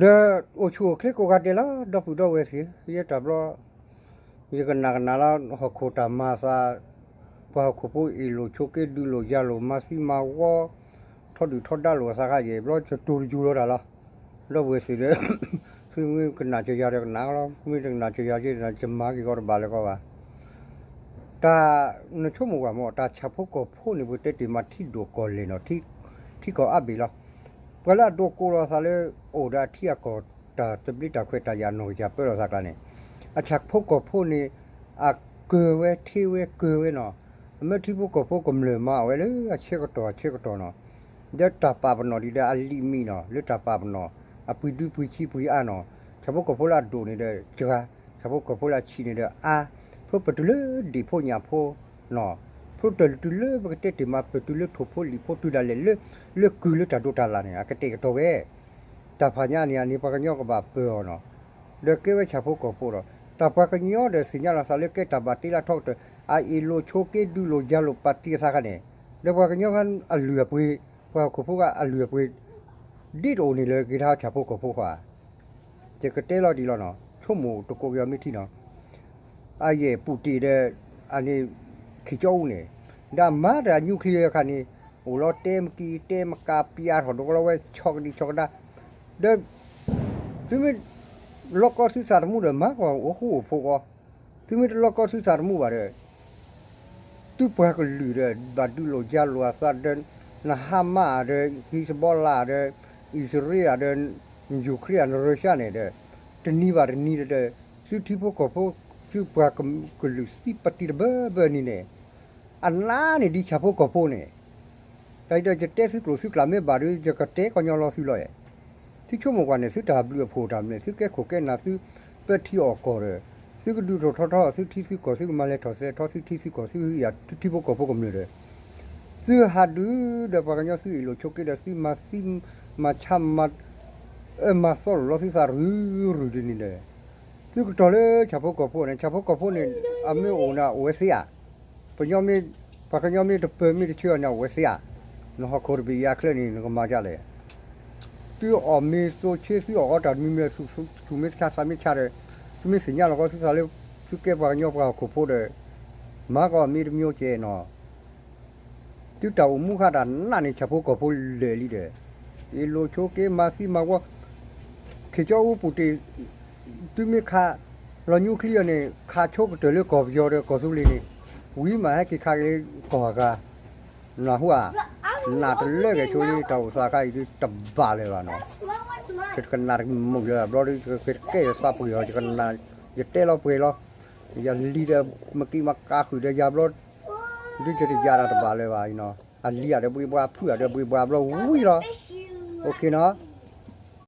ဒီးအိၣ်ဆူၣ်အိၣ်ချ့ကိးဂၤဒဲးလီၤ ဒီပုၢ်ဒီဝဲၢ်သ့ၣ်, ယဲတၢ်ဘျီ ယကနၣ်ကနၣ်လၢဟီၣ်ခိၣ်တၢ်မၤအသး, ပှၤဟီၣ်ခိၣ်ဖိအ့ၣ်လိာ်ဆိးက့ဒုးလိာ်ယၤလိာ် မၤသံမၤဝီ ထီဒုၣ်ထီဒါလိာ်အသးခါယဲၢ်ဘျီ ယတိၤတယိၤလီၤတၢ်လီၤ. ဒီပုၢ်ဝဲၢ်သ့ၣ်ဒီး သုမ့ၢ်ကနၣ်ကယၤဒီးကနၣ်လီၤ, မ့ၢ်တကနၣ်ကယၤဒီး ယမၤက့ၤဂီၤတဘၣ်လၢၤကီးဘၣ်. တၢ်နဆိကမိၣ်ကွၢ်မ့ၢ် တၢ်ဆၣ်ဖိကီၢ်ဖိန့ၣ် ပတဲတ့ၢ်မးထံဒိၣ်ကီၢ်လဲၢ်နီၤ, ထံကီၢ်အါဘ့ၣ်လီၤ. ပှၤလၢအဒိးကိးလီၤသးလၢ အိၣ်ဒီးအထံအကီၢ် တၢ်သဘျ့တၢ်ခွဲးတၢ်ယာ်နီၢ်ကစၢ်ပၢလီၤသးကျါန့ၣ်, အဆၣ်ဖိကီၢ်ဖိန့ၣ် အကၢၤဝဲထ့ဝဲကၢၤဝဲနီၤ. အမ့ၢ်ထံဖိကီၢ်ဖိကမျၢၢ်မၤအီၣ်ဝဲလၢအဆၢကတီၢ်အဆၢကတီၢ်နီၤ, ဒီးတၢ်ပာ်ပနီၣ်ဒံးဒီးအလံာ်မံနီၤ, လၢတၢ်ပာ်ပနီၣ် အပှံၤဒုပှံၤဆံးပှံၤအါနီၤ, ဆၣ်ဖိကီၢ်ဖိလၢအဒိၣ်န့ၣ်ဒီးစှၤ, ဆၣ်ဖိကီၢ်ဖိလၢအဆံးန့ၣ်ဒီးအါ, ဖိပတုၤလၢဒံၣ်ဖိညၣ်ဖိနီၤ, ဖိတတုၤလၢပကတဲတ့ၢ်မး ပတုၤလၢထိၣ်ဖိလံာ်ဖိတုၤဒၣ်လဲာ်လၢ လၢကုၢ်လၢတၢ်ဒိးတၢ်လၣ်န့ၣ် အကတဲာ်ကတီၤဝဲ တၢ်ဖးညါန့ၣ် အန့ၣ်ပှၤကညီကဘၣ်ပၢၤအီၤနီၤ, ဒီးကဲဝဲဆၣ်ဖိကီၢ်ဖိဒီး တၢ်ပှၤကညီဒီးသ့ၣ်ညါလီၤသးလၢကဲတၢ်ဘၣ်တ့လၢထီကတၢၢ် အအ့ၣ်လိာ်ဆိးက့ဒုးလိာ်ယၤလိာ်ပာ်တံၢ်အသးခါန့ၣ်, ဒီးပှၤကညီအလုၢ်အပှ့ၤ, ပှၤဟီၣ်ခိၣ်ဖိကအလုၢ်အပှ့ၤ ဒ်တအိၣ်န့ၣ်လၢက့ၤထါဆၣ်ဖိကီၢ်ဖိဃီဧါ. ယကတဲလီၤဒ်လီၤနီၤ, ဆိကမိၣ်တကိးက့ၤအီၤမ့ၢ်ထံနီၤ, အယဲၢ်ပူၣ်တ့ၢ်ဒီး အန့ၣ် ခ့ၣ်ကၠီအူန့ၣ်, ဒီးအမၤတၢ် nuclear ခါန့ၣ်, အိၣ်လီၤတဲမကံတဲမကၤပျါထီၣ်ဒိကလီဝဲ ဆီကဒံဆီကဒါ, ဒီး သုမ့ၢ် လီၢ်ကီသုသးတမူဒီး မၤကီၢ်အိၣ်ဃူအိၣ်ဖိးကီး, သုမ့ၢ်တလီၢ်ကီသုသးတမူဘၣ်ဒီး သုပှၤကလုာ်ဒီး ဘၣ်ဒုးလိာ်ယၤလိာ်အသးဒီး နဟါမါဒီး ဟံးစဘီလါဒီး အံၣ်စရ့လးဒီး ယူၤခရ့လး နရၢရှါန့ၣ်ဒီး တနံၤဘၣ်တနံၤဒီး သုထံဖိကီၢ်ဖိ သုပှၤကလုာ်သံပတံၤတဘၢဘၢနံၤန့ၣ် အနးန့ၣ်ဒ်ဆၣ်ဖိကီၢ်ဖိန့ၣ် တၢ်အံၤဒီးယတဲသုကျိာ်သုကျးမ့ၢ်ဘၣ်ဒီး ယကတဲကညီလီၤသုလီၤအဲၣ်. သုဆိကမိၣ်ကွၢ်န့ၣ် သုတၢ်ဘျုးအဖှိၣ်တၢ်မနုၤ သုကဲခိၣ်ကဲနၢ် သုပၢထံအီၣ်ကီၢ်ဒီး သုကဒုးထီၣ်ထီထီ သုထံသုကီၢ် သုကမၤလဲၤထီၣ်လဲၤထီ သုထံသုကီၢ် သုဟံးယၤ သုထံဖိကီၢ်ဖိကမျၢၢ်ဒီး သုဟးဒုးဒီးပှၤကညီ သုအ့ၣ်လိာ်ဆိးက့ဒီး သုမၤသံမၤဆါ မၤအၢမၤသီလိာ်လီၤသုသးရုၢ်ရုၢ်ဒ်န့ၣ်ဒီး သုကတီၤလၢဆၣ်ဖိကီၢ်ဖိန့ၣ် ဆၣ်ဖိကီၢ်ဖိန့ၣ် အမ့ၢ်အိၣ်န့ၣ် အိၣ်ဝဲသ့ဧါ. ပှၤကညီမ့ၢ်တပၢၤမ့ၢ်တဆှၢအီၤန့ၣ် အိၣ်ဝဲသ့ဧါ. နဟီၣ်ခိၣ်တဘ့ၣ်အံၤအချၢန့ၣ် နကမၤဒ်လဲၣ်. သုအီၣ်မ့ၤသိးဆ့ သုအီၣ်အီတၢ်မနုၤမနုၤ ဆူၣ်မ့ၢ်တဆါသးမ့ၢ်ဆါဒီး သုမ့ၢ်သ့ၣ်ညါလီၤကီသုသးလၢ သုကဲပှၤကညီပှၤဟီၣ်ခိၣ်ဖိဒီး မၤကီၢ်မ့ၢ်တမံၤကဲနီၤ သုတၢ်အိၣ်မူဃာ်တၢ်နးန့ၣ် ဆၣ်ဖိကီၢ်ဖိလဲၢ်လံဒီး အ့ၣ်လိာ်ဆိးက့မၤသံမၤဝီ ခ့ၣ်ကၠီအူပူၤတ့ၢ် သုမ့ၢ်ခးလီၤ nuclear န့ၣ် ခးဆိကတၢၢ်လၢကီၢ်ပယီၤဒီးကီၢ်သူလ့ၤန့ၣ် ဝံၤမးဟဲက့ၤခးက့ၤလၢကီၢ်အဂၤ နၢ်ဟူဧါ. နးတလၢကဲဆိလံ တၢ်အိၣ်သးခါအံၤဒ်တဘၣ်လၢၤဘၣ်နီၤ. ယကနၣ်တမုာ်လၢၤဘျီဒီး ယကကဲယသးပှဲၤအီၤ ယကနၣ် ယတဲလီၤပှဲၤလီၤ. ယလံၤဒီးမကံမကၤဃုာ်ဒီးယၤဘျီ ဒ်ယတယၤတၢ်တဘၣ်လၢၤဘၣ်နီၤ. အလံၤဧါဒီးဘှ့ဘှါ ဖုၣ်ဧါဒီးဘှ့ဘှါဘျီဝံၤလီၤ. အိၣ်ခ့နီၤ.